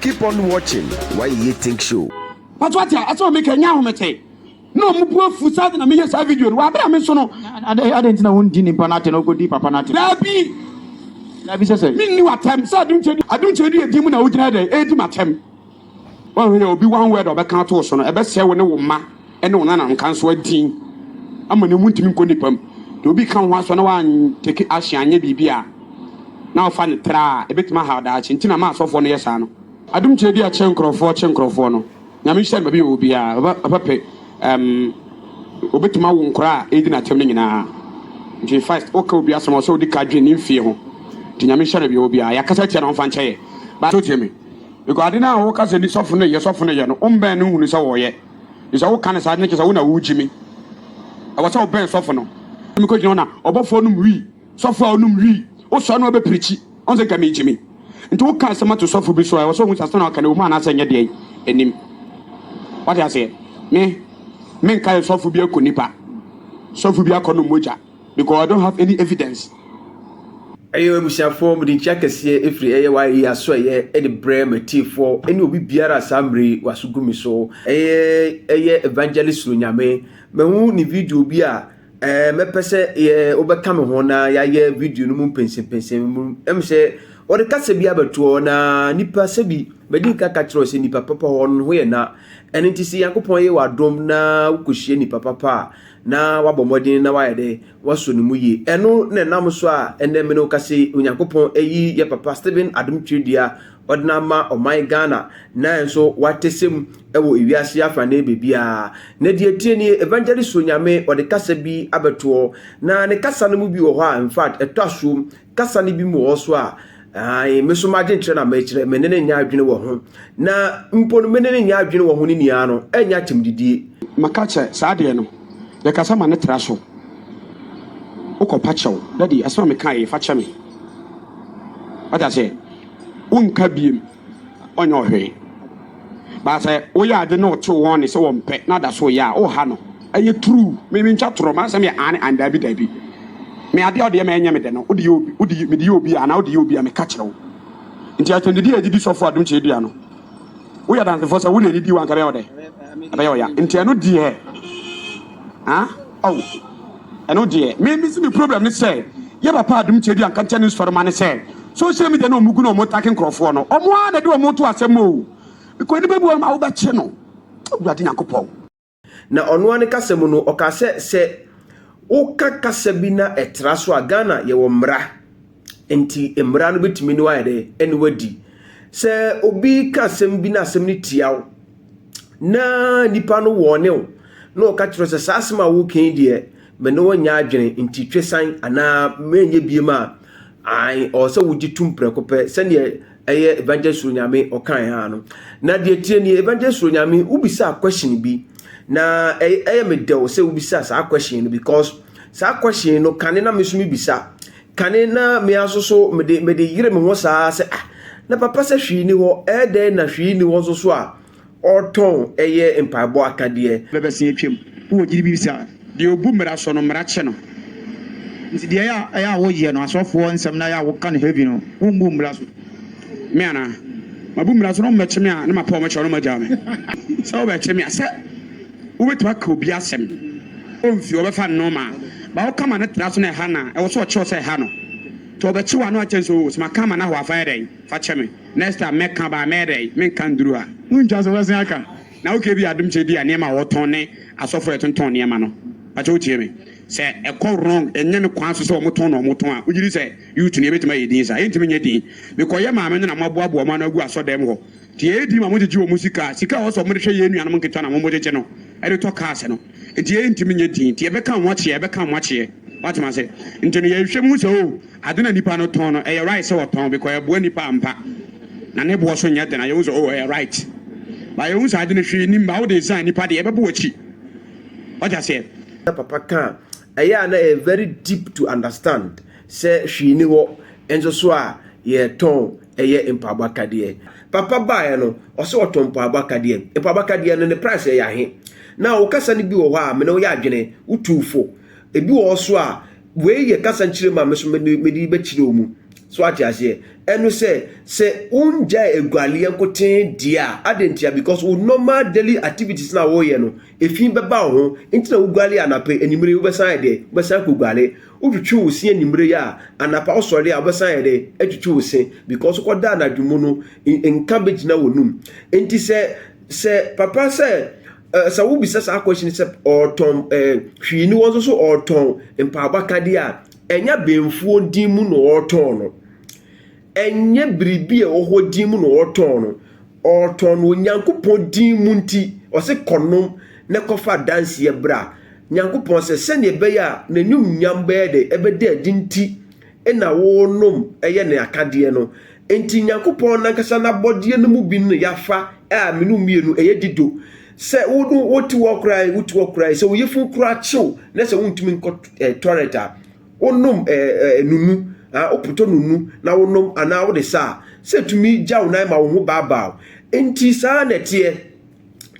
Keep on watching Why Think Show. Pato ate a asɛm a meka ɛnyɛ ahomete na ɔmo bu afu saa de na meyɛ saa video no wɔ abere a me nso no. Adɛn nti na wondi nipa no atɛn na wokɔdi papa no atɛn? Daabi. Daabi sɛ sɛ. Menni w'atɛm sɛ adom kyɛ adom kyɛ di edi mu na wogyina dɛn edi m'atɛm. Woanhwɛ yɛ obi one word a ɔbɛka ato wo so no ɛbɛsɛe wo ne wo mma ne wo nananom ka nso adin ama ne mu ntumi nkɔ nipa mu. Deɛ obi ka wo ho asɔ na woan take action anyɛ biribi a na wofa no tra a ɛbɛtumi ahaw daakye nti na ma asɔfoɔ no yɛ saa no. Adom kyerɛ di akyɛ nkorɔfoɔ kye nkorɔfoɔ no Nyame nhyira no baabi a ɔwɔ biara papa papa pɛ um ɔbɛtumi awo nkora a ɛredi n'atɛm no nyinaa nti first woka obi asɛm a ɔsɛ wodi ka dwen ne mfie ho nti Nyame nhyira no baabi a ɔwɔ biara yɛakasa atia no ɔmfa nkyɛ yɛ but wotie me because ade no a woka sɛ ni sɔfo no yɛ sɔfo no yɛ no wombɛn no nhunu sɛ wɔyɛ nti sɛ woka no saa ne kyɛ sɛ wo na wogyi me ɛwɔ sɛ wobɛn sɔfo no mekɔgyina hɔ na ɔbɔfoɔ nom wii sɔfo a ɔnom wii wosɔre no wabɛpirikyi ɔn sɛ nka megye me nti woka asɛm ato sɔfo bi so a ɛwɔ sɛ ohu sɛ asɛm na ɔka no ɛwɔ mu anaasɛ ɛnyɛ deɛ ɛnim wate aseɛ me menka yɛ sɔfo bi akɔ nipa sɔfo bi akɔ no mogya because I don't have any evidence. Ɛyɛ abusuafoɔ mede nkyia kɛseɛ ɛfiri ɛyɛ YE asoɛeɛ ɛde brɛ matiefoɔ ɛne obi biara a saa mmerɛ yi waso gu me so ɛyɛ ɛyɛ Evangelist Suronyame mahu ne video bi a Ɛɛ, mɛpɛ sɛ yɛ wobɛka me ho na yɛayɛ video no mu mpɛnsɛmpɛnsɛm mu. Ɛm sɛ wɔde kasa bi abɛtoɔ na nipa sɛbi madi nka ka kyerɛ sɛ nipa papa hɔ no ho yɛ na. Ɛno nti sɛ Nyankopɔn yɛ w'adom na wokɔhyia nipa papa a na wabɔ mmɔden na wayɛ dɛ wasɔ ne mu yie. Ɛno na ɛnam so a ɛnɛ me ne wo kasa yi Onyankopɔn ayi yɛ papa Stephen Adom Twerɛdua ɔde no ama ɔman Ghana na nso watɛsɛ mu wɔ ewiase afanee baabiara. Na deɛ ɛteɛ nie, Evangelist Onyame ɔde kasa bi abɛtoɔ, na ne kasa no mu bi wɔ hɔ a infact ɛtɔ asom, kasa no bi mu wɔ hɔ so a ae, me so m'adwenkyerɛ na mekyerɛ, me ne no nyɛ adwene wɔ ho, na mpo no me ne no nyɛ adwene wɔ ho no nyinaa no ɛnyɛ atɛmdidie. Maka kyɛ saa deɛ no yɛkasa ma no tra so wokɔ pa kyɛw daddy asɛm a mekaeɛ yi fa kyɛ me wate aseɛ. Wonka biem, ɔnyɛ wo hwee. But sɛ woyɛ ade na ɔtew wɔn ne sɛ wɔmpɛ na da so yɛ a, woha no. Ɛyɛ true. Me mentwa torɔ. M'asɛm yɛ aane and daabi daabi. Me ade a wode yɛ me a ɛnyɛ me dɛ no, wode yɛ obi, wode mede yɛ obi a anaa wode yɛ obi a meka kyerɛ wo. Nti atɛmdidi a yɛde di sɔfo adom kyɛ dua no, Woyɛ adansefoɔ sɛ wo na ɛdidi wo anka ɛbɛyɛ wo dɛ? Ɛbɛyɛ wo ya. Nti ɛno deɛ ah oh ɛno deɛ me me si me problem ne sɛ yɛ papa adum kyɛ bi anka nkyɛn ne nsɔre ma ne sɛ social media na ɔmo gu na ɔmo take nkorɔfoɔ no ɔmo ara na ɛde ɔmo to asɛm o because nipa bi wɔ hɔ a wobɛkye no Awurade Nyankopɔn. Na ɔno ara ne kasa mu no, ɔkaa sɛ, sɛ woka kasa bi na ɛtra so a, Ghana yɛwɔ mmara. Nti mmara no bɛtumi ne wayɛ dɛ ɛne wadi. Sɛ obi ka asɛm bi na asɛm no tia wo, na nipa no wɔne wo, na ɔka kyerɛ sɛ saa asɛm a woka yi deɛ, me ne wo nyɛ adwene, nti twe san anaa menyɛ biem a, ae, ɔwɔ sɛ wogye tom prɛko pɛ sɛdeɛ ɛyɛ Evangelist Suronyame ɔkae ara no. Na deɛ tie nie, Evangelist Suronyame, wobisaa question bi, na ɛyɛ me dɛw sɛ wobisaa saa question no because saa question no kane na me nso mebisa. Kane na me aso so mede mede yere me ho saa sɛ ah na papa sɛ hwee ni hɔ, ɛyɛ dɛn na hwee ni hɔ nso so a Ɔretɔn yɛ mpaebɔ akadeɛ. Bɛbɛsen atwam. Wowɔ gyidi bi saa? Deɛ ɔbu mmara so no, mmara kye no. Nti deɛ ɛyɛ a ɛyɛ a woyɛ no, asɔfoɔ nsɛm no a ɛyɛ a woka no heavy no, wommu mmara so? Me anaa? Mabu mmara so na wɔmmɛkye me a, na mapa wɔn akyɛ wɔn na wɔagyaa me. Sɛ wobɛkye me a, sɛ wobɛtumi aka obi asɛm, ɔmfie, ɔbɛfa no normal. But woka ma no tra so na ɛha no a, ɛwɔ sɛ ɔkye wo sɛ ɛha no. Nti ɔbɛkye wo a na wakyɛ no sɛ oo, sɛ maka ama no ahɔ a, fa yɛ dɛn? Fa kyɛ me. Next time mɛka but mɛyɛ dɛn menka nduru ha. Wontwa so bɛsen aka. Na okay bi adom kyɛ bi a nneɛma a wɔtɔn ne asɔfo a ɛtontɔn nneɛma no pakyɛ wotie me sɛ ɛkɔ wrong ɛnyɛ ne kwan so sɛ wɔtɔn na wɔtɔn a wogye di sɛ youth no yɛbɛtumi ayɛ din saa yɛntumi nyɛ din mekɔ yɛ maame no na moaboaboa mo ano agu asɔdɛm hɔ nti yɛyɛ din ma mogyegye wɔn sika sika a ɛwɔ sɛ wɔde hwɛ yɛn nuanom nketewa na mogyegye no ɛde tɔ cars no nti yɛntumi nyɛ din nti yɛbɛka mo akyeɛ yɛbɛka mo akyeɛ wate mase nti no yɛhwɛ mu sɛ oh Ade na nipa no tɔn no ɛyɛ right sɛ ɔtɔn because ɛboa nipa ampa na ne boɔ so nyɛ den a yɛhu sɛ oh ɛyɛ right but yɛhu sɛ ade no hwee nim ba wode resign nipa deɛ ɛbɛbɔ w'akyi wate aseɛ. Na papa ka a, ɛyɛ a na ɛyɛ very deep to understand sɛ hwee nni hɔ nso so a yɛtɔn ɛyɛ mpaabɔ akadeɛ. Papa baeɛ no, ɔsɛ ɔtɔn mpaabɔ akadeɛ. Mpaabɔ akadeɛ no ne price ɛyɛ ahe? Na wo kasa no bi wɔ hɔ a me ne wo yɛ adwene, wotuu fo. Ebi wɔ hɔ so a, wei yɛ kasa nkyerɛmu a me nso mede bɛkyerɛ wo mu. So ate aseɛ? Ɛno sɛ, sɛ wongyae agualeɛ nkotee deɛ a, adɛn ntia? Because wo normal daily activities no a woyɛ no, efi bɛba wo ho. Nti na woguale anapa yi, anwummere yi wobɛsan ayɛ dɛ? Wobɛsan akɔguale. Wotwitwi wo se anwummere yi a, anapa wosɔre a wobɛsan ayɛ dɛ? Atwitwi wo se. Because wokɔda anadwo mu no, nka bɛgyina w'anum. Nti sɛ, sɛ papa sɛ, sɛ wobisa saa question sɛ ɔretɔn hwii ni wɔn nso so ɔretɔn mpaabɔ akadeɛ a, ɛnyɛ abɛnfuo din mu na ɔretɔn no. Ɛnyɛ biribi a ɛwɔ hɔ din mu na ɔretɔn no. Ɔretɔn no Onyankopɔn din mu nti, ɔse kɔnom na kɔfa adanseɛ bra. Nyankopɔn sɛ sɛdeɛ ɛbɛyɛ a n'anumnyam bɛyɛ dɛ ɛbɛda adi nti na worenom ɛyɛ ne akadeɛ no. Enti Nyankopɔn nankasa n'abɔdeɛ no mu bi no yɛafa a mene mmienu ɛyɛ dido. Sɛ wo no wote hɔ koraa yi, wote hɔ koraa yi, sɛ wo yefunu koraa kyew na sɛ wontumi nkɔ eh, toilet a, wonom eh, eh, nunu, ah, wopotɔ nunu na wonom anaa wode sa a, sɛ tumi gya wo nan ma wo ho baabaa. Enti saa na ɛteɛ.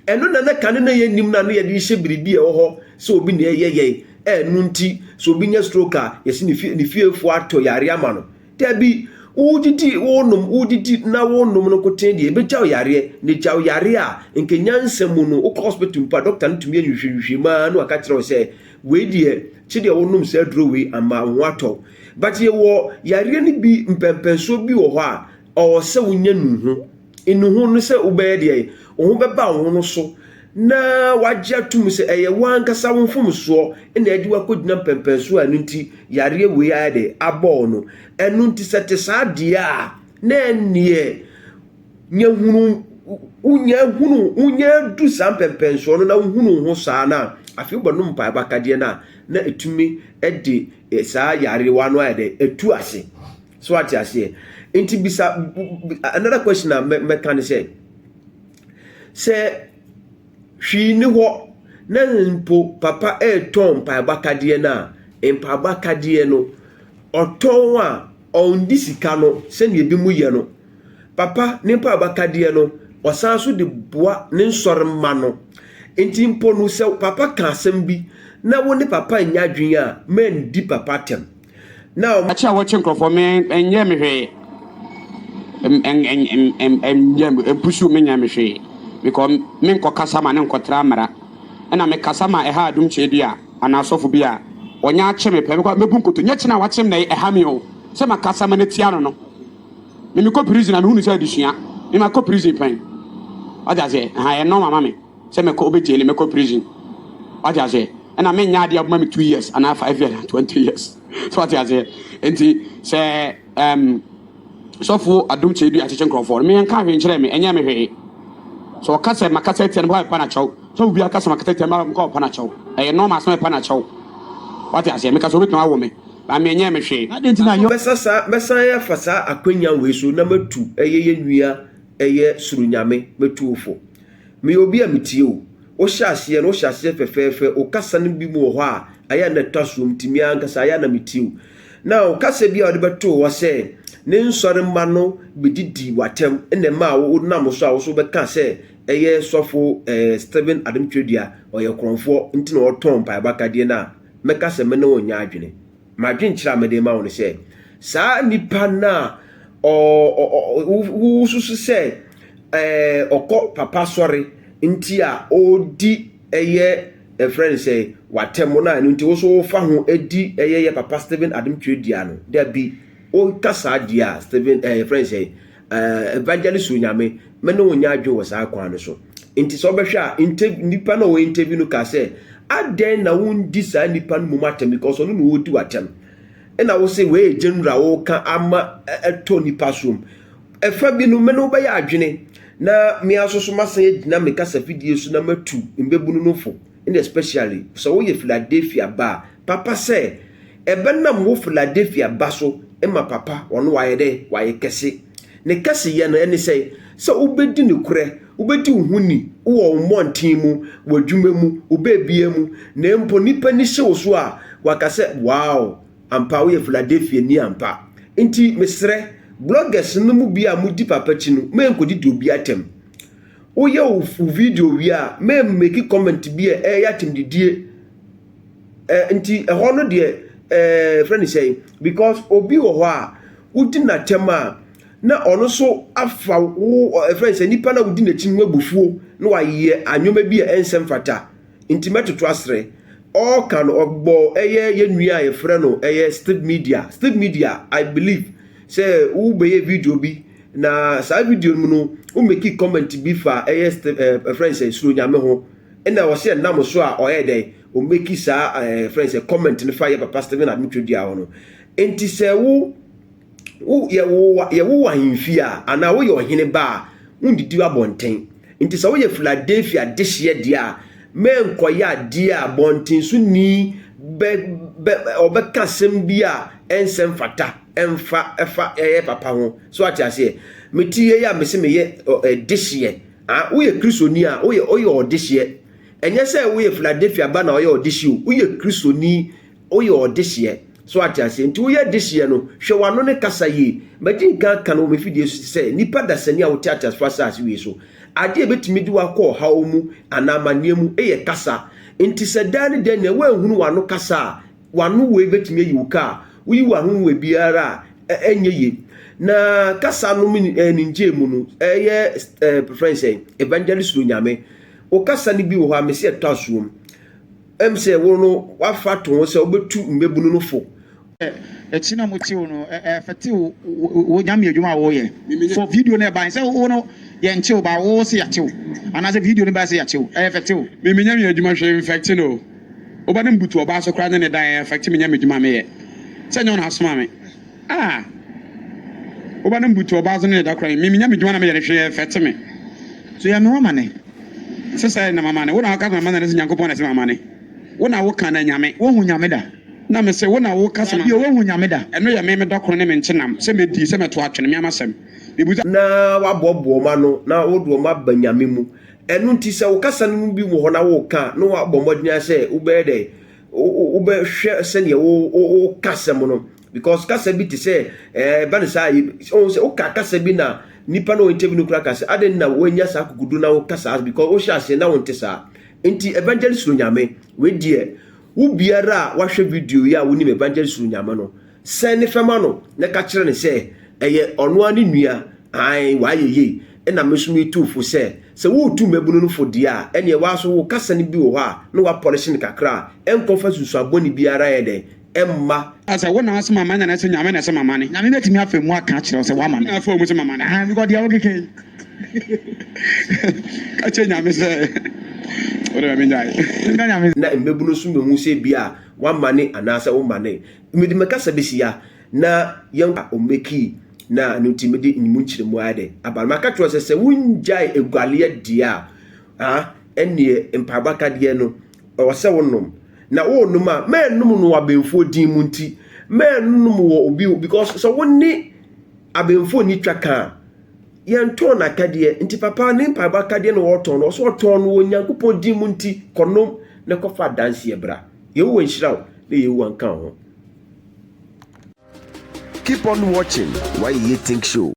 Ɛno na na kane na yɛnnim no a na yɛde rehyɛ biribi a ɛwɔ hɔ sɛ obi na ɛyɛ yɛn. Ɛno nti, sɛ obi nya stroke a, yɛsi ne fie ne fiefoɔ atɔ yare ama no. Dabi, wodidi wonom wodidi na wonom no nkoten deɛ ɛbɛgya wo yareɛ. Na ɛgya wo yareɛ a, nka nyansa mu no, wokɔ hospital mpo a, dɔkta no tumi yɛ nhwehwɛmu ara na waka kyerɛ wo sɛ wei deɛ, kye deɛ wonom saa aduro wei ama wo ho atɔ wo. But yɛwɔ yareɛ no bi mpɛmpɛnsoɔ bi wɔ hɔ a, ɔwɔ sɛ wonya nnuho. Nnuho no sɛ wobɛyɛ deɛ wo ho bɛba wo ho no so na wagye atum sɛ ɛyɛ wo ankasa wo mfomsoɔ na ɛde wakɔgyina mpɛmpɛnsoɔ a ɛno nti yareɛ wei ayɛ dɛ abɔ wo no. Ɛno nti sɛ te saa deɛ a na ɛnneɛ nya hunu wonya hunu wonya du saa mpɛmpɛnsoɔ no na wohunu ho saa no a afei wobɛnom mpaebɔ akadeɛ no a na ɛtumi de saa yarewa no ayɛ dɛ atu ase. So ate aseɛ? Nti bisa another question a mɛka ne sɛ sɛ hwee ni hɔ na mpo papa ɛretɔn mpaebɔ akadeɛ no a mpaebɔ akadeɛ no ɔtɔn a ɔndi sika no sɛnea ebi mu yɛ no papa ne mpaebɔ akadeɛ no ɔsan so de boa ne nsɔre mma no nti mpo no sɛ papa ka asɛm bi na wo ne papa nya adwene a mɛndi papa atɛm. Na. Akyi a wɔkye nkurɔfoɔ me ɛnyɛ me hwee ɛnyɛ ɛmpusu me nyɛ me hwee because me nkɔ kasa ma ne nkɔ tra mmara ɛna me kasa ma ɛha adum kyɛ bi a anaa asɔfo bi a ɔnya akye me pɛ mekɔ mɛbu nkoto nyɛ kye na wakye me na ɛha me o sɛ ma kasa ma ne tia no no me mekɔ prison a mehunu sɛ adesua me ma kɔ prison pɛn wate aseɛ ɛha ɛyɛ normal ma me. Sɛ mɛkɔ wobɛ jail mɛkɔ prison wate aseɛ ɛna menyɛ adeɛ a wobɛma me 2 years anaa 5 years anaa 20 years so wate aseɛ nti sɛ um, sɔfo adom kyɛ bi akyekye nkurɔfoɔ no meɛnka hwee nkyerɛ me ɛnyɛ me hwee sɛ ɔka sɛ makasa atia no mɛkɔ ɛpa no akyɛw sɛ obi aka sɛ makasa atia no mɛkɔ ɛpa no akyɛw ɛyɛ normal sɛ mɛpa no akyɛw wate aseɛ meka sɛ wobɛtumi awo me ba me ɛnyɛ me hwee. Adɛn nti na yɔ. Mɛsa saa, mɛsan afa saa akwanya wei so na matu ɛyɛ yɛn nua ɛyɛ Soro Nyame, mɛtu wo fo. Meyɛ obi a metie wo. Wohyɛ aseɛ no, wohyɛ aseɛ fɛfɛɛfɛ. Wo kasa no bi mu wɔ hɔ a, ayɛ a na ɛtɔ asom nti me ankasa ayɛ a na metie wo. Na wo kasa bi a wode bɛtoo hɔ sɛ ne nsɔremma no bɛdidi w'atɛm na ɛmaa wonam so a wo so wobɛka sɛ ɛyɛ sɔfo eh, Stephen Adom Twerɛdua, ɔyɛ korɔmfoɔ nti na ɔtɔn mpaebɔ akadeɛ no a, mɛka sɛ me ne wo nyɛ adwene. M'adwenkyerɛ a mede rema wo ne sɛ, saa nipa no a wosusu sɛ ɔkɔ papa sɔre nti a ɔredi ɛyɛ ɛfrɛ no sɛ watɛm no a ɛno nti wo so wofa ho di ɛyɛ yɛ papa Stephen Adom Twerɛdua no, dabi, woka saa deɛ a Stephen ɛyɛ frɛ no sɛ Evangelist Onyame me ne wo nyɛ adwene wɔ saa kwan no so. Nti sɛ wobɛhwɛ a interview nipa na ɔwɔ interview no ka sɛ adɛn na wondi saa nipa no mmom atɛm because ɔno na ɔredi w'atɛm. Ɛna wo se wei yɛ general woka ama ɛtɔ nipa som. Ɛfa bi no me ne wobɛyɛ adwene na me aso so masan agyina me kasa fidie so na matu mbɛbunu no fo. Ɛna especially sɛ woyɛ Philadelphia ba a papa sɛ ɛbɛnam wo Philadelphia ba so ma papa ɔno wayɛ dɛ wayɛ kɛse. Ne kɛseyɛ no ɛne sɛ sɛ wobɛdi nokorɛ, wobɛdi wo ho ni wɔ wo mmɔnten mu, w'adwuma mu, wo baabia mu, na mpo nnipa ani hye wo so a, waka sɛ wow, ampa woyɛ Philadelphia ni ampa. Nti mesrɛ, bloggers no mu bi a modi papa akyi no, menkɔdidi obi atɛm. Woyɛ wo video wie a, memmeki comment bi a ɛyɛ atɛmdidie. Nti ɛhɔ no deɛ, ɛɛ, frɛ no sɛn, because obi wɔ hɔ a, Wodi n'atɛm a, na ɔno nso afa wo ɛfrɛ sɛ nipa na wodi n'akyi no abufuo na wayɛ anwoma bi a ɛnsɛ mfata. Nti mɛtoto asrɛ. Ɔɔka no ɔbɔ ɛyɛ yɛn nua a yɛfrɛ no ɛyɛ Steve Media. Steve Media, I believe sɛ wobɛyɛ video bi na saa video no mu no wo make comment bi fa ɛyɛ Steve ɛɛ ɛfrɛ sɛ Suro Nyame ho. Ɛna ɔsɛ ɛnam so a ɔyɛ dɛn ɔmake saa ɛɛ frɛ sɛ comment no fa yɛ papa Stephen Adom Kyei-Duah ho no. Nti sɛ wo yɛwo wɔ ahemfie a anaa woyɛ ɔhene ba a, wondidi abɔnten. Nti sɛ woyɛ Philadelphia dehyeɛ deɛ a, mɛnkɔyɛ adeɛ a abɔnten so ni bɛ bɛ ɔbɛka asɛm bi a ɛnsɛ mfata ɛmfa ɛfa ɛyɛ papa ho. So ate aseɛ, mete yie a mese meyɛ dehyeɛ. Ah, woyɛ Kristoni a, woyɛ ɔdehyeɛ. Ɛnyɛ sɛ woyɛ Philadelphia ba na ɔyɛ ɔdehyeɛ o, woyɛ Kristoni, woyɛ ɔdehyeɛ. So ate aseɛ, nti woyɛ dehyeɛ no, hwɛ w'ano ne kasa yie. Magye nka ka no wɔ me fidie so sɛ nipa dasani a wote ateasefoɔ asase wei so, adeɛ a ɛbɛtumi de wakɔ ɔhaw mu anaa amanneɛ mu yɛ kasa. Nti sɛ daa ne da nyinaa woanhunu w'ano kasa a, w'ano wei bɛtumi ayi wo ka a woyi w'ano wei biara a ɛnyɛ yie. Na kasa no ne ngyee mu no ɛyɛ preference sɛ Evangelist Onyame wo kasa no bi wɔ hɔ a mese ɛtɔ asoom. Sɛ wo no wafa to ho sɛ wobɛtu mmabunu no fo. Akyi na mo tew no ɛfɛte wo Nyame adwuma a woyɛ for video no ɛban sɛ wo no yɛn kyew ba wo se yɛakyew anaasɛ video no ba sɛ yɛakyew ɛyɛ fɛte wo. Me Nyame adwuma hwee mfɛkte no. Woba ne mbutu ɔbaa so koraa ne ne dan ɛyɛ fɛkte me Nyame adwuma meyɛ. Sɛ nyɛ wo na asoma me. Ah! Woba ne mbutu ɔbaa so ne ne da koraa me Nyame adwuma na meyɛ no hwee ɛfɛkte me. So yɛ me ho amane. Sɛ sɛ na mamane wo na woka sɛ mamane ne sɛ Nyankopɔn na ɛsɛ mamane. Wo na woka na Nyame. Wohu Nyame da. Na me se wo na woka sɛ Dabi o, wohu Nyame da. Ɛno yɛ me me dɔkono ne me nkyenam sɛ mɛdi sɛ mɛto atwene me amasɛm. Mebusa. Na woaboaboa wɔn ano na wode wɔn aba Nyame mu. Ɛno nti sɛ wo kasa no mu bi wɔ hɔ na woreka a, na woabɔ mmɔden ara sɛ wobɛyɛ dɛn? Wobɛhwɛ sɛdeɛ woka asɛm no. Because kasa bi te sɛ ɛba no saa ɔhu sɛ woka kasa bi na nipa no interview no koraa ka sɛ adɛn na woanya saa akokodu na woka saa, because wohyɛ aseɛ na wonte saa. Nti Evangelist Onyame, wei deɛ wo biara a wahwɛ video yi a wonim Evangelist Onyame no, sɛn ne fɛma no na ka kyerɛ no sɛ ɛyɛ ɔno ara ne nua, ae wayɛ yie. Ɛna me nso metu fo sɛ sɛ woretu mmabunu no fo deɛ a, ɛneɛ waa so wo kasa no bi wɔ hɔ a na woapɔlehye no kakra a ɛnkɔfa nsunsuan biara yɛ dɛn ɛmma. Sɛ wo na asoma ma nyane sɛ Nyame na ɛsɛ mama ne. Nyame bɛtumi afa mu aka akyerɛ wo sɛ wama me. Na afa mu sɛ mama ne. Ah, because deɛ wokeka yi. Ka kyerɛ Nyame sɛ wode ma menyae. Nka Nyame. Na mmabunu nso mmɛhu sɛ bi a wamane anaasɛ wommane. Mede me kasa bɛsi ha na yɛn a ɔmmɛkii na ɛno nti mede mu nkyerɛmu ayɛ dɛ aba no. Maka kyerɛ sɛ sɛ wongyae agualeɛ deɛ a, ɛnneɛ mpaebɔ akadeɛ no ɛwɔ sɛ wonom. Na wonom a, mɛnnom no wɔ abɛnfoɔ din mu nti, mɛnnom wɔ obi, because sɛ wo ne abɛnfoɔ ni twa ka a, yɛntɔn n'akadeɛ. Nti papa ne mpaebɔ akadeɛ na wɔtɔn no, ɔsɛ ɔtɔn no wɔ Nyankopɔn din mu nti, kɔnom na kɔfa adanseɛ bra. Yehowa nhyira wo na Yehowa nka wo ho. Keep on watching Why You Think Show.